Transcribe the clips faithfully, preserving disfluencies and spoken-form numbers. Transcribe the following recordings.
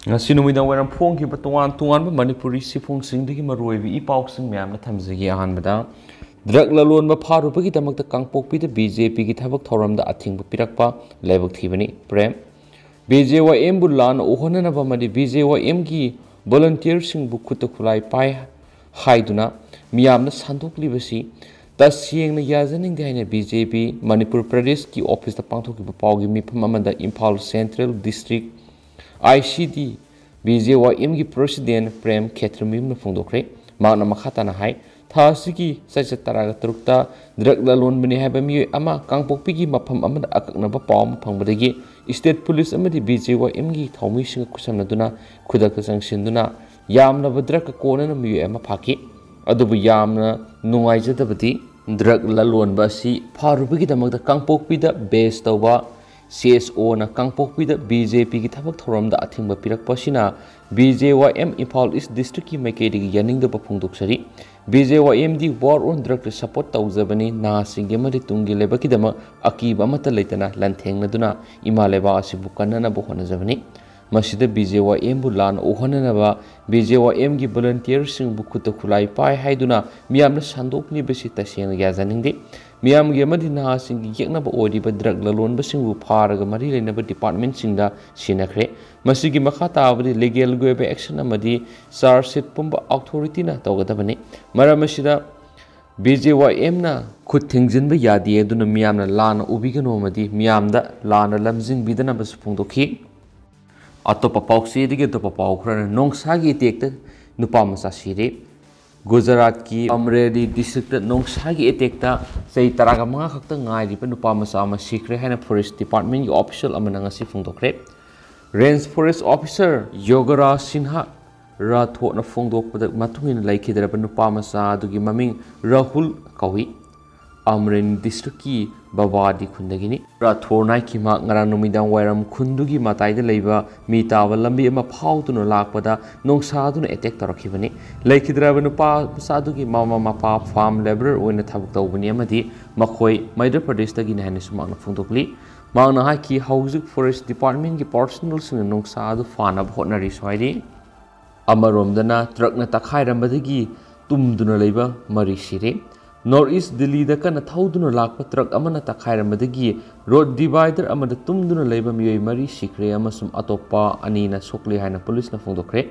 ꯉꯁꯤ ꯅꯨꯃꯤꯗꯥꯡ ꯋꯥꯏꯔꯝ ꯐꯣꯡꯈꯤꯕ ꯇꯣꯉꯥꯟ ꯇꯣꯉꯥꯟꯕ ꯃꯅꯤꯄꯨꯔꯤ ꯁꯤꯐꯣꯡꯁꯤꯡꯗꯒꯤ ꯃꯔꯨꯑꯣꯏꯕ ꯏ ꯄꯥꯎꯁꯤꯡ ꯃꯌꯥꯝꯅ ꯊꯝꯖꯒꯦ꯫ ꯑꯍꯥꯟꯕꯗ, ꯗ꯭ꯔꯒ ꯂꯂꯣꯟꯕ ꯐꯥꯔꯨꯕꯒꯤꯗꯃꯛꯇ ꯀꯥꯡꯄꯣꯛꯄꯤꯗ ꯕꯤ ꯖꯦ ꯄꯤꯒꯤ ꯊꯕꯛ ꯊꯧꯔꯝꯗ ꯑꯊꯤꯡꯕ ꯄꯤꯔꯛꯄ ꯂꯥꯏꯕꯛ ꯊꯤꯕꯅꯤ꯫ ꯄ꯭ꯔꯦꯝ꯫ ꯕꯤ ꯖꯦ ꯋꯥꯏ ꯑꯦꯝꯕꯨ ꯂꯥꯟꯅ ꯎꯍꯟꯅꯅꯕ ꯑꯃꯗꯤ ꯕꯤ ꯖꯦ ꯋꯥꯏ ꯑꯦꯝꯒꯤ ꯚꯣꯂꯨꯟꯇꯤꯌꯔꯁꯤꯡꯕꯨ ꯈꯨꯠꯇ ꯈꯨꯠꯂꯥꯏ ꯄꯥꯏ ꯍꯥꯏꯗꯨꯅ ꯃꯤꯌꯥꯝꯅ ꯁꯟꯗꯣꯛꯂꯤꯕꯁꯤ ꯇꯁꯦꯡꯅ ꯌꯥꯖꯅꯤꯡꯗꯦ ꯍꯥꯏꯅ ꯕꯤ ꯖꯦ ꯄꯤ ꯃꯅꯤꯄꯨꯔ ꯄ꯭ꯔꯗꯦꯁꯀꯤ ꯑꯣꯐꯤꯁꯇ ꯄꯥꯡꯊꯣꯛꯈꯤꯕ ꯄꯥꯎꯒꯤ ꯃꯤꯐꯝ ꯑꯃꯗ Imphal central district I C D B J ꯋꯥꯏ ꯑꯦꯝꯒꯤ ꯄ꯭ꯔꯦꯁꯤꯗꯦꯟ ꯄ꯭ꯔꯦꯝ ꯈꯦꯇ꯭ꯔꯤꯃꯌꯨꯝꯅ ꯐꯣꯡꯗꯣꯛꯈ꯭ꯔꯦ꯫ ꯃꯍꯥꯛꯅ ꯃꯈꯥ ꯇꯥꯅ ꯍꯥꯏ, ꯊꯥ ꯑꯁꯤꯒꯤ ꯆꯩꯆꯠ ꯇꯔꯥꯒ ꯇꯔꯨꯛꯇ ꯗ꯭ꯔꯒ ꯂꯂꯣꯟꯕꯅꯤ ꯍꯥꯏꯕ ꯃꯤꯑꯣꯏ ꯑꯃ ꯀꯥꯡꯄꯣꯛꯄꯤꯒꯤ ꯃꯐꯝ ꯑꯃꯗ ꯑꯀꯛꯅꯕ ꯄꯥꯎ ꯑꯃ ꯐꯪꯕꯗꯒꯤ ꯏꯁꯇꯦꯠ ꯄꯨꯂꯤꯁ ꯑꯃꯗꯤ ꯕꯤ ꯖꯦ ꯋꯥꯏ ꯑꯦꯝꯒꯤ ꯊꯧꯃꯤꯁꯤꯡꯒ ꯈꯨꯠꯁꯝꯅꯗꯨꯅ ꯈꯨꯗꯛꯇ ꯆꯪꯁꯤꯟꯗꯨꯅ ꯌꯥꯝꯂꯕ ꯗ꯭ꯔꯒꯀ ꯀꯣꯟꯅꯅ ꯃꯤꯑꯣꯏ ꯑꯃ ꯐꯥꯈꯤ꯫ ꯑꯗꯨꯕꯨ ꯌꯥꯝꯅ ꯅꯨꯡꯉꯥꯏꯖꯗꯕꯗꯤ ꯗ꯭ꯔꯒ ꯂꯂꯣꯟꯕ ꯑꯁꯤ ꯐꯥꯔꯨꯕꯒꯤꯗꯃꯛꯇ ꯀꯥꯡꯄꯣꯛꯄꯤꯗ ꯕꯦꯁ ꯇꯧꯕ ꯁꯤ ꯑꯦꯁ ꯑꯣꯅ ꯀꯥꯡꯄꯣꯛꯄꯤꯗ ꯕꯤ ꯖꯦ ꯄꯤꯒꯤ ꯊꯕꯛ ꯊꯧꯔꯝꯗ ꯑꯊꯤꯡꯕ ꯄꯤꯔꯛꯄ ꯑꯁꯤꯅ ꯕꯤ ꯖꯦ ꯋꯥꯏ ꯑꯦꯝ ꯏꯝꯐꯥꯜ ꯏꯁ ꯗꯤꯁꯇ꯭ꯔꯤꯛꯀꯤ ꯃꯥꯏꯀꯩꯗꯒꯤ ꯌꯥꯅꯤꯡꯗꯕ ꯐꯣꯡꯗꯣꯛꯆꯔꯤ꯫ ꯕꯤ ꯖꯦ ꯋꯥꯏ ꯑꯦꯝꯗꯤ ꯋꯥꯔ ꯑꯣꯟ ꯗ꯭ꯔꯒꯇ ꯁꯄꯣꯔꯠ ꯇꯧꯖꯕꯅꯤ, ꯅꯍꯥꯁꯤꯡꯒꯤ ꯑꯃꯗꯤ ꯇꯨꯡꯒꯤ ꯂꯩꯕꯥꯛꯀꯤꯗꯃꯛ ꯑꯀꯤꯕ ꯑꯃꯠꯇ ꯂꯩꯇꯅ ꯂꯥꯟꯊꯦꯡꯅꯗꯨꯅ ꯏꯃꯥ ꯂꯩꯕꯥꯛ ꯑꯁꯤꯕꯨ ꯀꯟꯅꯅꯕ ꯍꯣꯠꯅꯖꯕꯅꯤ꯫ ꯃꯁꯤꯗ ꯕꯤ ꯖꯦ ꯋꯥꯏ ꯑꯦꯝꯕꯨ ꯂꯥꯟꯅ ꯎꯍꯟꯅꯅꯕ ꯕꯤ ꯖꯦ ꯋꯥꯏ ꯑꯦꯝꯒꯤ ꯚꯣꯂꯨꯟꯇꯤꯌꯔꯁꯤꯡꯕꯨ ꯈꯨꯠꯇ ꯈꯨꯠꯂꯥꯏ ꯄꯥꯏ ꯍꯥꯏꯗꯨꯅ ꯃꯤꯌꯥꯝꯅ ꯁꯟꯗꯣꯛꯂꯤꯕꯁꯤ ꯇꯁꯦꯡꯅ ꯌꯥꯖꯅꯤꯡꯗꯦ꯫ ꯃꯤꯌꯥꯝꯒꯤ ꯑꯃꯗꯤ ꯅꯍꯥꯁꯤꯡꯒꯤ ꯌꯦꯛꯅꯕ ꯑꯣꯏꯔꯤꯕ ꯗ꯭ꯔꯒ ꯂꯂꯣꯟꯕꯁꯤꯡꯕꯨ ꯐꯥꯔꯒ ꯃꯔꯤ ꯂꯩꯅꯕ ꯗꯤꯄꯥꯔꯠꯃꯦꯟꯁꯤꯡꯗ ꯁꯤꯟꯅꯈ꯭ꯔꯦ꯫ ꯃꯁꯤꯒꯤ ꯃꯈꯥ ꯇꯥꯕꯗꯤ ꯂꯤꯒꯦꯜꯒꯤ ꯑꯣꯏꯕ ꯑꯦꯛꯁꯟ ꯑꯃꯗꯤ ꯆꯥꯔꯖ ꯁꯤꯠ ꯄꯨꯝꯕ ꯑꯣꯊꯣꯔꯤꯇꯤꯅ ꯇꯧꯒꯗꯕꯅꯤ꯫ ꯃꯔꯝ ꯑꯁꯤꯗ ꯕꯤ ꯖꯦ ꯋꯥꯏ ꯑꯦꯝꯅ ꯈꯨꯠ ꯊꯤꯡꯖꯤꯟꯕ ꯌꯥꯗꯦ, ꯑꯗꯨꯅ ꯃꯤꯌꯥꯝꯅ ꯂꯥꯟꯅ ꯎꯕꯤꯒꯅꯨ ꯑꯃꯗꯤ ꯃꯤꯌꯥꯝꯗ ꯂꯥꯟꯅ ꯂꯝꯖꯤꯡꯕꯤꯗꯅꯕꯁꯨ ꯐꯣꯡꯗꯣꯛꯈꯤ꯫ ꯑꯇꯣꯞꯄ ꯄꯥꯎꯆꯦꯗꯒꯤ ꯑꯇꯣꯞꯄ ꯄꯥꯎ ꯈꯔꯅ, ꯅꯣꯡꯁꯥꯒꯤ ꯑꯦꯇꯦꯛꯇ ꯅꯨꯄꯥ ꯃꯆꯥ ꯁꯤꯔꯦ꯫ ꯒꯨꯖꯔꯥꯠꯀꯤ ꯑꯃꯔꯦꯂꯤ ꯗꯤꯁꯇ꯭ꯔꯤꯛꯇ ꯅꯣꯡꯁꯥꯒꯤ ꯑꯦꯇꯦꯛꯇ ꯆꯍꯤ ꯇꯔꯥꯒ ꯃꯉꯥ ꯈꯛꯇ ꯉꯥꯏꯔꯤꯕ ꯅꯨꯄꯥ ꯃꯆꯥ ꯑꯃ ꯁꯤꯈ꯭ꯔꯦ ꯍꯥꯏꯅ ꯐꯣꯔꯦꯁ ꯗꯤꯄꯥꯔꯠꯃꯦꯟꯒꯤ ꯑꯣꯐꯤꯁꯤꯌꯦꯜ ꯑꯃꯅ ꯉꯁꯤ ꯐꯣꯡꯗꯣꯛꯈ꯭ꯔꯦ꯫ ꯔꯦꯟꯖ ꯐꯣꯔꯦꯁ ꯑꯣꯐꯤꯁꯥꯔ ꯌꯣꯒꯔꯥꯖ ꯁꯤꯟꯍꯥ ꯔꯥꯊꯣꯔꯅ ꯐꯣꯡꯗꯣꯛꯄꯗ ꯃꯇꯨꯡ ꯏꯟꯅ, ꯂꯩꯈꯤꯗ꯭ꯔꯕ ꯅꯨꯄꯥ ꯃꯆꯥ ꯑꯗꯨꯒꯤ ꯃꯃꯤꯡ ꯔꯥꯍꯨꯜ ꯀꯧꯏ꯫ ꯑꯃꯔꯦꯂꯤ ꯗꯤꯁꯇ꯭ꯔꯤꯛꯀꯤ ꯕꯕꯥꯗꯤ ꯈꯨꯟꯗꯒꯤꯅꯤ꯫ ꯔꯥꯊꯣꯔꯅ ꯍꯥꯏꯈꯤ, ꯃꯍꯥꯛ ꯉꯔꯥꯡ ꯅꯨꯃꯤꯗꯥꯡ ꯋꯥꯏꯔꯝ ꯈꯨꯟꯗꯨꯒꯤ ꯃꯇꯥꯏꯗ ꯂꯩꯕ ꯃꯤ ꯇꯥꯕ ꯂꯝꯕꯤ ꯑꯃ ꯐꯥꯎꯗꯨꯅ ꯂꯥꯛꯄꯗ ꯅꯣꯡꯁꯥꯗꯨꯅ ꯑꯦꯇꯦꯛ ꯇꯧꯔꯛꯈꯤꯕꯅꯤ꯫ ꯂꯩꯈꯤꯗ꯭ꯔꯕ ꯅꯨꯄꯥ ꯃꯆꯥ ꯑꯗꯨꯒꯤ ꯃꯃꯥ ꯃꯄꯥ ꯐꯥꯔꯝ ꯂꯦꯕꯔꯔ ꯑꯣꯏꯅ ꯊꯕꯛ ꯇꯧꯕꯅꯤ ꯑꯃꯗꯤ ꯃꯈꯣꯏ ꯃꯙ꯭ꯌ ꯄ꯭ꯔꯗꯦꯁꯇꯒꯤꯅꯤ ꯍꯥꯏꯅꯁꯨ ꯃꯍꯥꯛꯅ ꯐꯣꯡꯗꯣꯛꯂꯤ꯫ ꯃꯍꯥꯛꯅ ꯍꯥꯏꯈꯤ, ꯍꯧꯖꯤꯛ ꯐꯣꯔꯦꯁ ꯗꯤꯄꯥꯔꯠꯃꯦꯟꯒꯤ ꯄꯥꯔꯁꯣꯅꯦꯜꯁꯤꯡꯅ ꯅꯨꯡꯁꯥ ꯑꯗꯨ ꯐꯥꯅꯕ ꯍꯣꯠꯅꯔꯤ꯫ ꯁ꯭ꯋꯥꯏꯗꯤ ꯑꯃꯔꯣꯝꯗꯅ ꯇ꯭ꯔꯛꯅ ꯇꯛꯈꯥꯏꯔꯝꯕꯗꯒꯤ ꯇꯨꯝꯗꯨꯅ ꯂꯩꯕ ꯃꯔꯤ ꯁꯤꯔꯦ꯫ ꯅꯣꯔꯠ ꯏꯁ ꯗꯤꯜꯂꯤꯗ ꯀꯟꯅ ꯊꯧꯗꯨꯅ ꯂꯥꯛꯄ ꯇ꯭ꯔꯛ ꯑꯃꯅ ꯇꯛꯈꯥꯏꯔꯝꯕꯗꯒꯤ ꯔꯣꯗ ꯗꯤꯚꯥꯏꯗꯔ ꯑꯃꯗ ꯇꯨꯝꯗꯨꯅ ꯂꯩꯕ ꯃꯤꯑꯣꯏ ꯃꯔꯤ ꯁꯤꯈ꯭ꯔꯦ ꯑꯃꯁꯨꯡ ꯑꯇꯣꯞꯄ ꯑꯅꯤꯅ ꯁꯣꯛꯂꯦ ꯍꯥꯏꯅ ꯄꯨꯂꯤꯁꯅ ꯐꯣꯡꯗꯣꯛꯈ꯭ꯔꯦ꯫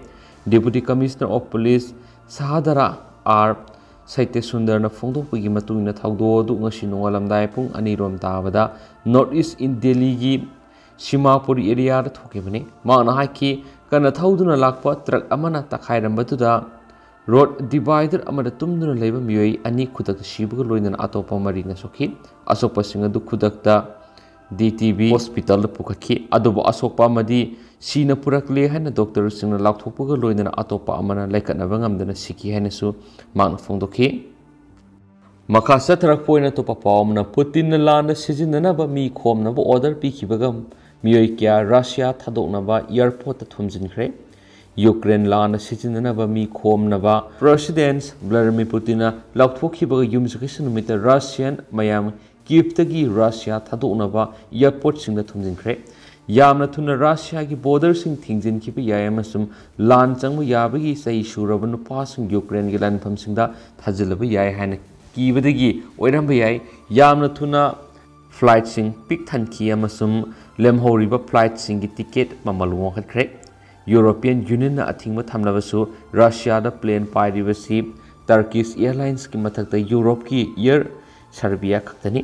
ꯗꯦꯄꯨꯇꯤ ꯀꯃꯤꯁꯅꯔ ꯑꯣꯐ ꯄꯨꯂꯤꯁ ꯁꯍꯥꯗꯥꯔꯥ ꯑꯥꯔ ꯁꯩꯇ꯭ꯌꯁꯨꯟꯗꯔꯅ ꯐꯣꯡꯗꯣꯛꯄꯒꯤ ꯃꯇꯨꯡ ꯏꯟꯅ, ꯊꯧꯗꯣꯛ ꯑꯗꯨ ꯉꯁꯤ ꯅꯣꯡꯉꯥꯜꯂꯝꯗꯥꯏ ꯄꯨꯡ ꯑꯅꯤꯔꯣꯝ ꯇꯥꯕꯗ ꯅꯣꯔꯠ ꯏꯁ ꯏꯟ ꯗꯦꯜꯂꯤꯒꯤ ꯁꯤꯃꯥꯄꯨꯔꯤ ꯑꯦꯔꯤꯌꯥꯗ ꯊꯣꯛꯈꯤꯕꯅꯤ꯫ ꯃꯍꯥꯛꯅ ꯍꯥꯏꯈꯤ, ꯀꯟꯅ ꯊꯧꯗꯨꯅ ꯂꯥꯛꯄ ꯇ꯭ꯔꯛ ꯑꯃꯅ ꯇꯛꯈꯥꯏꯔꯝꯕꯗꯨꯗ ꯔꯣꯗ ꯗꯤꯚꯥꯏꯗꯔ ꯑꯃꯗ ꯇꯨꯝꯗꯨꯅ ꯂꯩꯕ ꯃꯤꯑꯣꯏ ꯑꯅꯤ ꯈꯨꯗꯛꯇ ꯁꯤꯕꯒ ꯂꯣꯏꯅꯅ ꯑꯇꯣꯞꯄ ꯃꯔꯤꯅ ꯁꯣꯛꯈꯤ꯫ ꯑꯁꯣꯛꯄꯁꯤꯡ ꯑꯗꯨ ꯈꯨꯗꯛꯇ ꯗꯤ ꯇꯤ ꯕꯤ ꯍꯣꯁꯄꯤꯇꯥꯜꯗ ꯄꯨꯈꯠꯈꯤ꯫ ꯑꯗꯨꯕꯨ ꯑꯁꯣꯛꯄ ꯑꯃꯗꯤ ꯁꯤꯅ ꯄꯨꯔꯛꯂꯦ ꯍꯥꯏꯅ ꯗꯣꯛꯇꯔꯁꯤꯡꯅ ꯂꯥꯎꯊꯣꯛꯄꯒ ꯂꯣꯏꯅꯅ ꯑꯇꯣꯞꯄ ꯑꯃꯅ ꯂꯥꯏꯀꯠꯅꯕ ꯉꯝꯗꯅ ꯁꯤꯈꯤ ꯍꯥꯏꯅꯁꯨ ꯃꯍꯥꯛꯅ ꯐꯣꯡꯗꯣꯛꯈꯤ꯫ ꯃꯈꯥ ꯆꯠꯊꯔꯛꯄ ꯑꯣꯏꯅ ꯑꯇꯣꯞꯄ ꯄꯥꯎ ꯑꯃꯅ, ꯄꯨꯇꯤꯟꯅ ꯂꯥꯟꯗ ꯁꯤꯖꯤꯟꯅꯅꯕ ꯃꯤ ꯈꯣꯝꯅꯕ ꯑꯣꯔꯗꯔ ꯄꯤꯈꯤꯕꯒ ꯃꯤꯑꯣꯏ ꯀꯌꯥ ꯔꯁꯤꯌꯥ ꯊꯥꯗꯣꯛꯅꯕ ꯑꯦꯌꯔꯄꯣꯔꯠꯇ ꯊꯣꯝꯖꯤꯟꯈ꯭ꯔꯦ꯫ ꯌꯨꯀ꯭ꯔꯦꯟ ꯂꯥꯟꯗ ꯁꯤꯖꯤꯟꯅꯅꯕ ꯃꯤ ꯈꯣꯝꯅꯕ ꯄ꯭ꯔꯦꯁꯤꯗꯦꯟꯠ ꯚ꯭ꯂꯥꯗꯤꯃꯤꯔ ꯄꯨꯇꯤꯟꯅ ꯂꯥꯎꯊꯣꯛꯈꯤꯕꯒ ꯌꯨꯝꯁꯀꯩꯁ ꯅꯨꯃꯤꯠꯇ ꯔꯁꯤꯌꯥꯟ ꯃꯌꯥꯝ ꯀꯤꯞꯇꯒꯤ ꯔꯁꯤꯌꯥ ꯊꯥꯗꯣꯛꯅꯕ ꯑꯦꯌꯔꯄꯣꯔꯠꯁꯤꯡꯗ ꯊꯣꯝꯖꯤꯟꯈ꯭ꯔꯦ꯫ ꯌꯥꯝꯅ ꯊꯨꯅ ꯔꯁꯤꯌꯥꯒꯤ ꯕꯣꯔꯗꯔꯁꯤꯡ ꯊꯤꯡꯖꯤꯟꯈꯤꯕ ꯌꯥꯏ ꯑꯃꯁꯨꯡ ꯂꯥꯟ ꯆꯪꯕ ꯌꯥꯕꯒꯤ ꯆꯍꯤ ꯁꯨꯔꯕ ꯅꯨꯄꯥꯁꯤꯡ ꯌꯨꯀ꯭ꯔꯦꯟꯒꯤ ꯂꯥꯟꯐꯝꯁꯤꯡꯗ ꯊꯥꯖꯤꯜꯂꯕ ꯌꯥꯏ ꯍꯥꯏꯅ ꯀꯤꯕꯗꯒꯤ ꯑꯣꯏꯔꯝꯕ ꯌꯥꯏ꯫ ꯌꯥꯝꯅ ꯊꯨꯅ ꯐ꯭ꯂꯥꯏꯠꯁꯤꯡ ꯄꯤꯛ ꯊꯟꯈꯤ ꯑꯃꯁꯨꯡ ꯂꯦꯝꯍꯧꯔꯤꯕ ꯐ꯭ꯂꯥꯏꯠꯁꯤꯡꯒꯤ ꯇꯤꯀꯦꯠ ꯃꯃꯜ ꯋꯥꯡꯈꯠꯈ꯭ꯔꯦ꯫ ꯌꯨꯔꯣꯄꯤꯌꯟ ꯌꯨꯅꯤꯌꯟꯅ ꯑꯊꯤꯡꯕ ꯊꯝꯂꯕꯁꯨ, ꯔꯁꯤꯌꯥꯗ ꯄ꯭ꯂꯦꯟ ꯄꯥꯏꯔꯤꯕꯁꯤ ꯇꯔꯀꯤꯁ ꯑꯦꯌꯔꯂꯥꯏꯟꯁꯀꯤ ꯃꯊꯛꯇ ꯌꯨꯔꯣꯞꯀꯤ ꯑꯦꯌꯔ ꯁꯔꯕꯤꯌꯥ ꯈꯛꯇꯅꯤ꯫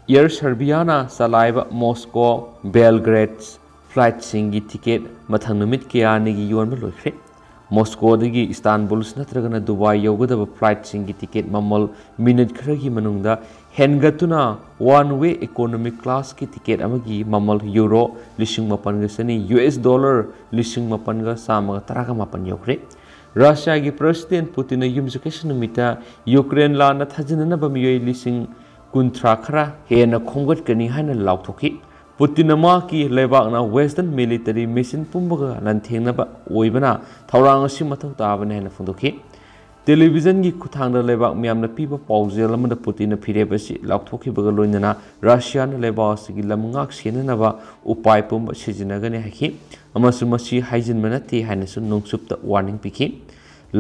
ꯑꯦꯌꯔ ꯁꯔꯕꯤꯌꯥꯅ ꯆꯂꯥꯏꯕ ꯃꯣꯁꯀꯣ ꯕꯦꯜꯒ꯭ꯔꯦꯗ ꯐ꯭ꯂꯥꯏꯠꯁꯤꯡꯒꯤ ꯇꯤꯀꯦꯠ ꯃꯊꯪ ꯅꯨꯃꯤꯠ ꯀꯌꯥꯅꯤꯒꯤ ꯌꯣꯟꯕ ꯂꯣꯏꯈ꯭ꯔꯦ꯫ ꯃꯣꯁꯀꯣꯗꯒꯤ ꯏꯁꯇꯥꯟꯕꯨꯜ ꯅꯠꯇ꯭ꯔꯒꯅ ꯗꯨꯕꯥꯏ ꯌꯧꯒꯗꯕ ꯐ꯭ꯂꯥꯏꯠꯁꯤꯡꯒꯤ ꯇꯤꯀꯦꯠ ꯃꯃꯜ ꯃꯤꯅꯤꯠ ꯈꯔꯒꯤ ꯃꯅꯨꯡꯗ ꯍꯦꯟꯒꯠꯇꯨꯅ ꯋꯥꯟ ꯋꯦ ꯏꯀꯣꯅꯣꯃꯤ ꯀ꯭ꯂꯥꯁꯀꯤ ꯇꯤꯀꯦꯠ ꯑꯃꯒꯤ ꯃꯃꯜ ꯌꯨꯔꯣ ꯂꯤꯁꯤꯡ ꯃꯥꯄꯟꯒ ꯆꯅꯤ, ꯌꯨ ꯑꯦꯁ ꯗꯣꯂꯔ ꯂꯤꯁꯤꯡ ꯃꯥꯄꯟꯒ ꯆꯥꯝꯃꯒ ꯇꯔꯥꯒ ꯃꯥꯄꯟ ꯌꯧꯈ꯭ꯔꯦ꯫ ꯔꯁꯤꯌꯥꯒꯤ ꯄ꯭ꯔꯦꯁꯤꯗꯦꯟꯠ ꯄꯨꯇꯤꯟꯅ ꯌꯨꯝꯁꯀꯩꯁ ꯅꯨꯃꯤꯠꯇ ꯌꯨꯀ꯭ꯔꯦꯟ ꯂꯥꯟꯗ ꯊꯥꯖꯤꯟꯅꯅꯕ ꯃꯤꯑꯣꯏ ꯂꯤꯁꯤꯡ ꯀꯨꯟꯊ꯭ꯔꯥ ꯈꯔ ꯍꯦꯟꯅ ꯈꯣꯝꯒꯠꯀꯅꯤ ꯍꯥꯏꯅ ꯂꯥꯎꯊꯣꯛꯈꯤ꯫ ꯄꯨꯇꯤꯟꯅ ꯃꯍꯥꯛꯀꯤ ꯂꯩꯕꯥꯛꯅ ꯋꯦꯁꯇꯔꯟ ꯃꯤꯂꯤꯇꯔꯤ ꯃꯤꯁꯟ ꯄꯨꯝꯕꯒ ꯂꯥꯟꯊꯦꯡꯅꯕ ꯑꯣꯏꯕꯅ ꯊꯧꯔꯥꯡ ꯑꯁꯤ ꯃꯊꯧ ꯇꯥꯕꯅꯤ ꯍꯥꯏꯅ ꯐꯣꯡꯗꯣꯛꯈꯤ꯫ ꯇꯦꯂꯤꯚꯤꯖꯟꯒꯤ ꯈꯨꯠꯊꯥꯡꯗ ꯂꯩꯕꯥꯛ ꯃꯤꯌꯥꯝꯅ ꯄꯤꯕ ꯄꯥꯎꯖꯦꯜ ꯑꯃꯗ ꯄꯨꯇꯤꯟꯅ ꯐꯤꯔꯦꯞ ꯑꯁꯤ ꯂꯥꯎꯊꯣꯛꯈꯤꯕꯒ ꯂꯣꯏꯅꯅ ꯔꯁꯤꯌꯥꯅ ꯂꯩꯕꯥꯛ ꯑꯁꯤꯒꯤ ꯂꯝ ꯉꯥꯛ ꯁꯦꯟꯅꯅꯕ ꯎꯄꯥꯏ ꯄꯨꯝꯕ ꯁꯤꯖꯤꯟꯅꯒꯅꯤ ꯍꯥꯏꯈꯤ ꯑꯃꯁꯨꯡ ꯃꯁꯤ ꯍꯥꯏꯖꯤꯟꯕ ꯅꯠꯇꯦ ꯍꯥꯏꯅꯁꯨ ꯅꯣꯡꯆꯨꯞꯇ ꯋꯥꯔꯅꯤꯡ ꯄꯤꯈꯤ꯫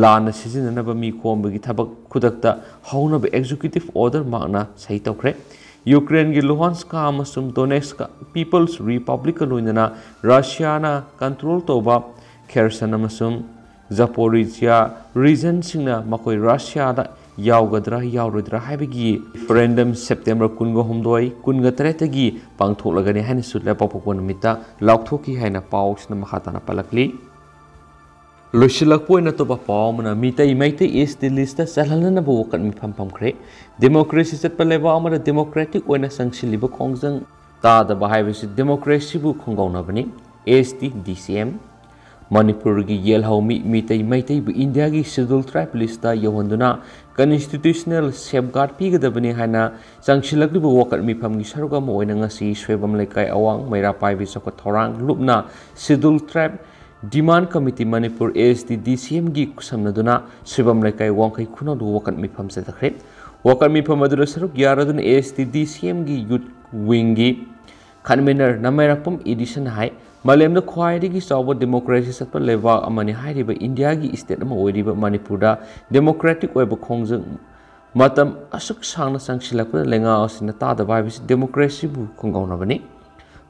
ꯂꯥꯟꯅ ꯁꯤꯖꯤꯟꯅꯅꯕ ꯃꯤ ꯈꯣꯝꯕꯒꯤ ꯊꯕꯛ ꯈꯨꯗꯛꯇ ꯍꯧꯅꯕ ꯑꯦꯛꯖꯤꯀ꯭ꯌꯨꯇꯤꯚ ꯑꯣꯔꯗꯔ ꯃꯍꯥꯛꯅ ꯁꯍꯤ ꯇꯧꯈ꯭ꯔꯦ꯫ ꯌꯨꯀ꯭ꯔꯦꯟꯒꯤ ꯂꯨꯍꯥꯟꯁꯀꯥ ꯑꯃꯁꯨꯡ ꯗꯣꯅꯦꯠꯁꯀ ꯄꯤꯄꯜꯁ ꯔꯤꯄꯕ꯭ꯂꯤꯛꯀ ꯂꯣꯏꯅꯅ ꯔꯁꯤꯌꯥꯅ ꯀꯟꯇ꯭ꯔꯣꯜ ꯇꯧꯕ ꯈꯦꯔꯁꯟ ꯑꯃꯁꯨꯡ ꯖꯄꯣꯔꯤꯖꯤꯌꯥ ꯔꯤꯖꯟꯁꯤꯡꯅ ꯃꯈꯣꯏ ꯔꯁꯤꯌꯥꯗ ꯌꯥꯎꯒꯗ꯭ꯔꯥ ꯌꯥꯎꯔꯣꯏꯗ꯭ꯔꯥ ꯍꯥꯏꯕꯒꯤ ꯔꯤꯐꯔꯦꯟꯗꯝ ꯁꯦꯞꯇꯦꯝꯕꯔ ꯀꯨꯟꯒ ꯍꯨꯝꯗꯣꯏ, ꯀꯨꯟꯒ ꯇꯔꯦꯠꯇꯒꯤ ꯄꯥꯡꯊꯣꯛꯂꯒꯅꯤ ꯍꯥꯏꯅꯁꯨ ꯂꯩꯕꯥꯛꯄꯣꯛꯄ ꯅꯨꯃꯤꯠꯇ ꯂꯥꯎꯊꯣꯛꯈꯤ ꯍꯥꯏꯅ ꯄꯥꯎꯁꯤꯅ ꯃꯈꯥ ꯇꯥꯅ ꯄꯜꯂꯛꯂꯤ꯫ ꯂꯣꯏꯁꯤꯜꯂꯛꯄ ꯑꯣꯏꯅ ꯑꯇꯣꯞꯄ ꯄꯥꯎ ꯑꯃꯅ ꯃꯤꯇꯩ ꯃꯩꯇꯩ ꯑꯦꯁ ꯇꯤ ꯂꯤꯁꯇ ꯆꯜꯍꯟꯅꯅꯕ ꯋꯥꯀꯠ ꯃꯤꯐꯝ ꯐꯝꯈ꯭ꯔꯦ꯫ ꯗꯦꯃꯣꯀ꯭ꯔꯦꯁꯤ ꯆꯠꯄ ꯂꯩꯕꯥꯛ ꯑꯃꯗ ꯗꯦꯃꯣꯀ꯭ꯔꯦꯇꯤꯛ ꯑꯣꯏꯅ ꯆꯪꯁꯤꯜꯂꯤꯕ ꯈꯣꯡꯖꯪ ꯇꯥꯗꯕ ꯍꯥꯏꯕꯁꯤ ꯗꯦꯃꯣꯀ꯭ꯔꯦꯁꯤꯕꯨ ꯈꯣꯡꯒꯧꯅꯕꯅꯤ꯫ ꯑꯦꯁ ꯇꯤ ꯗꯤ ꯁꯤ ꯑꯦꯝ꯫ ꯃꯅꯤꯄꯨꯔꯒꯤ ꯌꯦꯜꯍꯧꯃꯤ ꯃꯤꯇꯩ ꯃꯩꯇꯩꯕꯨ ꯏꯟꯗꯤꯌꯥꯒꯤ ꯁꯦꯗꯨꯜ ꯇ꯭ꯔꯥꯏꯕ ꯂꯤꯁꯇ ꯌꯧꯍꯟꯗꯨꯅ ꯀꯟꯁꯇꯤꯇ꯭ꯌꯨꯁꯅꯦꯜ ꯁꯦꯐꯒꯥꯔꯗ ꯄꯤꯒꯗꯕꯅꯤ ꯍꯥꯏꯅ ꯆꯪꯁꯤꯜꯂꯛꯂꯤꯕ ꯋꯥꯀꯠ ꯃꯤꯐꯝꯒꯤ ꯁꯔꯨꯛ ꯑꯃ ꯑꯣꯏꯅ ꯉꯁꯤ ꯁꯣꯏꯕꯝ ꯂꯩꯀꯥꯏ ꯑꯋꯥꯡ ꯃꯩꯔꯥ ꯄꯥꯏꯕꯤ ꯆꯥꯎꯈꯠ ꯊꯧꯔꯥꯡ ꯂꯨꯞꯅ ꯁꯦꯗꯨꯜ ꯇ꯭ꯔꯥꯏꯕ ꯗꯤꯃꯥꯟ ꯀꯃꯤꯇꯤ ꯃꯅꯤꯄꯨꯔ ꯑꯦꯁ ꯇꯤ ꯗꯤ ꯁꯤ ꯑꯦꯝꯒꯤ ꯈꯨꯠꯁꯝꯅꯗꯨꯅ ꯁꯣꯏꯕꯝ ꯂꯩꯀꯥꯏ ꯋꯥꯡꯈꯩ ꯈꯨꯅꯧꯗ ꯋꯥꯀꯠ ꯃꯤꯐꯝ ꯆꯠꯊꯈ꯭ꯔꯦ꯫ ꯋꯥꯀꯠ ꯃꯤꯐꯝ ꯑꯗꯨꯗ ꯁꯔꯨꯛ ꯌꯥꯔꯗꯨꯅ ꯑꯦꯁ ꯇꯤ ꯗꯤ ꯁꯤ ꯑꯦꯝꯒꯤ ꯌꯨꯠ ꯋꯤꯡꯒꯤ ꯀꯟꯚꯦꯅꯔ ꯅꯃꯥꯏꯔꯥꯛꯄꯝ ꯏꯗꯤꯁꯟ ꯍꯥꯏ, ꯃꯥꯂꯦꯝꯗ ꯈ꯭ꯋꯥꯏꯗꯒꯤ ꯆꯥꯎꯕ ꯗꯦꯃꯣꯀ꯭ꯔꯦꯁꯤ ꯆꯠꯄ ꯂꯩꯕꯥꯛ ꯑꯃꯅꯤ ꯍꯥꯏꯔꯤꯕ ꯏꯟꯗꯤꯌꯥꯒꯤ ꯁ꯭ꯇꯦꯠ ꯑꯃ ꯑꯣꯏꯔꯤꯕ ꯃꯅꯤꯄꯨꯔꯗ ꯗꯦꯃꯣꯀ꯭ꯔꯦꯇꯤꯛ ꯑꯣꯏꯕ ꯈꯣꯡꯖꯪ ꯃꯇꯝ ꯑꯁꯨꯛ ꯁꯥꯡꯅ ꯆꯪꯁꯤꯜꯂꯛꯄꯗ ꯂꯩꯉꯥꯛ ꯑꯁꯤꯅ ꯇꯥꯗꯕ ꯍꯥꯏꯕꯁꯤ ꯗꯦꯃꯣꯀ꯭ꯔꯦꯁꯤꯕꯨ ꯈꯣꯡꯒꯧꯅꯕꯅꯤ꯫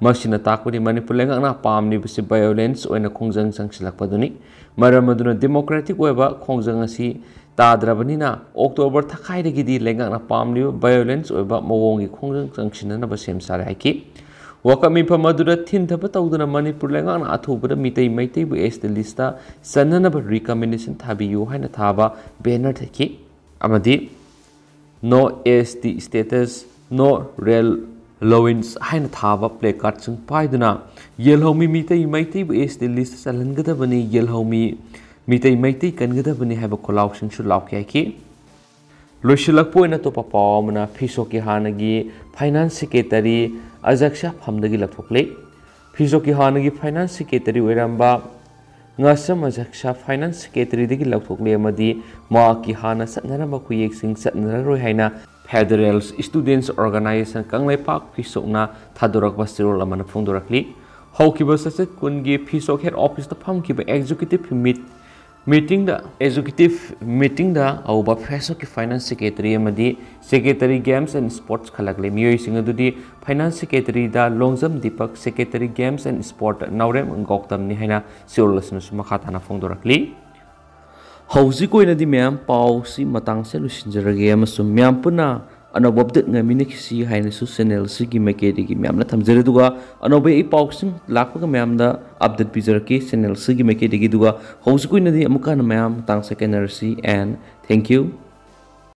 ꯃꯁꯤꯅ ꯇꯥꯛꯄꯗꯤ ꯃꯅꯤꯄꯨꯔ ꯂꯩꯉꯥꯛꯅ ꯄꯥꯝꯂꯤꯕꯁꯤ ꯚꯥꯏꯑꯣꯂꯦꯟꯁ ꯑꯣꯏꯅ ꯈꯣꯡꯖꯪ ꯆꯪꯁꯤꯜꯂꯛꯄꯗꯨꯅꯤ꯫ ꯃꯔꯝ ꯑꯗꯨꯅ ꯗꯦꯃꯣꯀ꯭ꯔꯦꯇꯤꯛ ꯑꯣꯏꯕ ꯈꯣꯡꯖꯪ ꯑꯁꯤ ꯇꯥꯗ꯭ꯔꯕꯅꯤꯅ ꯑꯣꯛꯇꯣꯕꯔ ꯊꯥꯈꯥꯏꯗꯒꯤꯗꯤ ꯂꯩꯉꯥꯛꯅ ꯄꯥꯝꯂꯤꯕ ꯚꯥꯏꯑꯣꯂꯦꯟꯁ ꯑꯣꯏꯕ ꯃꯑꯣꯡꯒꯤ ꯈꯣꯡꯖꯪ ꯆꯪꯁꯤꯟꯅꯅꯕ ꯁꯦꯝ ꯁꯥꯔꯦ ꯍꯥꯏꯈꯤ꯫ ꯋꯥꯀꯠ ꯃꯤꯐꯝ ꯑꯗꯨꯗ ꯊꯤꯟꯊꯕ ꯇꯧꯗꯨꯅ ꯃꯅꯤꯄꯨꯔ ꯂꯩꯉꯥꯛꯅ ꯑꯊꯨꯕꯗ ꯃꯤꯇꯩ ꯃꯩꯇꯩꯕꯨ ꯑꯦꯁ ꯇꯤ ꯂꯤꯁꯇ ꯆꯟꯅꯅꯕ ꯔꯤꯀꯃꯦꯟꯗꯦꯁꯟ ꯊꯥꯕꯤꯌꯨ ꯍꯥꯏꯅ ꯊꯥꯕ ꯕꯦꯅꯔ ꯊꯦꯠꯈꯤ ꯑꯃꯗꯤ "No S T status, no real allowance" ꯍꯥꯏꯅ ꯊꯥꯕ ꯄ꯭ꯂꯦ ꯀꯥꯔꯗꯁꯤꯡ ꯄꯥꯏꯗꯨꯅ ꯌꯦꯜꯍꯧꯃꯤ ꯃꯤꯇꯩ ꯃꯩꯇꯩꯕꯨ ꯑꯦꯁ ꯇꯤ ꯂꯤꯁꯇ ꯆꯜꯍꯟꯒꯗꯕꯅꯤ, ꯌꯦꯜꯍꯧꯃꯤ ꯃꯤꯇꯩ ꯃꯩꯇꯩ ꯀꯟꯒꯗꯕꯅꯤ ꯍꯥꯏꯕ ꯈꯣꯜꯂꯥꯎꯁꯤꯡꯁꯨ ꯂꯥꯎꯈꯤ ꯍꯥꯏꯈꯤ꯫ ꯂꯣꯏꯁꯤꯜꯂꯛꯄ ꯑꯣꯏꯅ ꯑꯇꯣꯞꯄ ꯄꯥꯎ ꯑꯃꯅ ꯐꯤꯁꯣꯛꯀꯤ ꯍꯥꯟꯅꯒꯤ ꯐꯥꯏꯅꯥꯟꯁ ꯁꯦꯀ꯭ꯔꯦꯇꯔꯤ ꯑꯖꯛꯁꯥ ꯐꯝꯗꯒꯤ ꯂꯧꯊꯣꯛꯂꯦ꯫ ꯐꯤꯁꯣꯛꯀꯤ ꯍꯥꯟꯅꯒꯤ ꯐꯥꯏꯅꯥꯟꯁ ꯁꯦꯀ꯭ꯔꯦꯇꯔꯤ ꯑꯣꯏꯔꯝꯕ ꯉꯥꯁꯝ ꯑꯖꯛꯁꯥ ꯐꯥꯏꯅꯥꯟꯁ ꯁꯦꯀ꯭ꯔꯦꯇꯔꯤꯗꯒꯤ ꯂꯧꯊꯣꯛꯂꯦ ꯑꯃꯗꯤ ꯃꯍꯥꯛꯀꯤ ꯍꯥꯟꯅ ꯆꯠꯅꯔꯝꯕ ꯈꯨꯌꯦꯛꯁꯤꯡ ꯆꯠꯅꯔꯔꯣꯏ ꯍꯥꯏꯅ ꯐꯦꯗꯔꯦꯜ ꯁ꯭ꯇꯨꯗꯦꯟꯠꯁ ꯑꯣꯔꯒꯅꯥꯏꯖꯦꯁꯟ ꯀꯪꯂꯩꯄꯥꯛ ꯐꯤꯁꯣꯛꯅ ꯊꯥꯗꯣꯔꯛꯄ ꯆꯦꯔꯣꯜ ꯑꯃꯅ ꯐꯣꯡꯗꯣꯔꯛꯂꯤ꯫ ꯍꯧꯈꯤꯕ ꯆꯩꯆꯠ ꯀꯨꯟꯒꯤ ꯐꯤꯁꯣꯛ ꯍꯦꯗ ꯑꯣꯐꯤꯁꯇ ꯐꯝꯈꯤꯕ ꯑꯦꯛꯖꯤꯀ꯭ꯌꯨꯇꯤꯚ ꯃꯤꯠ ꯃꯤꯇꯤꯡꯗ ꯑꯦꯛꯖꯤꯀ꯭ꯌꯨꯇꯤꯚ ꯃꯤꯇꯤꯡꯗ ꯍꯧꯕ ꯐꯦꯁꯣꯛꯀꯤ ꯐꯥꯏꯅꯥꯟꯁ ꯁꯦꯀ꯭ꯔꯦꯇꯔꯤ ꯑꯃꯗꯤ ꯁꯦꯀ꯭ꯔꯦꯇꯔꯤ ꯒꯦꯝꯁ ꯑꯦꯟ ꯁ꯭ꯄꯣꯔꯠꯁ ꯈꯜꯂꯛꯂꯤ꯫ ꯃꯤꯑꯣꯏꯁꯤꯡ ꯑꯗꯨꯗꯤ ꯐꯥꯏꯅꯥꯟꯁ ꯁꯦꯀ꯭ꯔꯦꯇꯔꯤꯗ Longjam Dipak, secretary games and sport Naorem ꯒꯧꯇꯝꯅꯤ ꯍꯥꯏꯅ ꯆꯦꯔꯣꯜ ꯑꯁꯤꯅꯁꯨ ꯃꯈꯥ ꯇꯥꯅ ꯐꯣꯡꯗꯣꯔꯛꯂꯤ꯫ ꯍꯧꯖꯤꯛ ꯑꯣꯏꯅꯗꯤ ꯃꯌꯥꯝ ꯄꯥꯎꯁꯤ ꯃꯇꯥꯡꯁꯦ ꯂꯣꯏꯁꯤꯟꯖꯔꯒꯦ ꯑꯃꯁꯨꯡ ꯃꯌꯥꯝ ꯄꯨꯟꯅ ꯑꯅꯧꯕ ꯑꯞꯗꯦꯠ ꯉꯥꯏꯃꯤꯟꯅꯈꯤꯁꯤ ꯍꯥꯏꯅꯁꯨ ꯆꯦꯅꯦꯜ ꯑꯁꯤꯒꯤ ꯃꯥꯏꯀꯩꯗꯒꯤ ꯃꯌꯥꯝꯅ ꯊꯝꯖꯔꯤ꯫ ꯑꯗꯨꯒ ꯑꯅꯧꯕ ꯑꯩ ꯄꯥꯎꯁꯤꯡ ꯂꯥꯛꯄꯒ ꯃꯌꯥꯝꯗ ꯑꯞꯗꯦꯠ ꯄꯤꯖꯔꯛꯀꯦ ꯆꯦꯅꯦꯜ ꯑꯁꯤꯒꯤ ꯃꯥꯏꯀꯩꯗꯒꯤ꯫ ꯑꯗꯨꯒ ꯍꯧꯖꯤꯛ ꯑꯣꯏꯅꯗꯤ ꯑꯃꯨꯛꯀ ꯍꯟꯅ ꯃꯌꯥꯝ ꯃꯇꯥꯡꯁꯦ ꯀꯥꯏꯅꯔꯁꯤ, and thank you꯫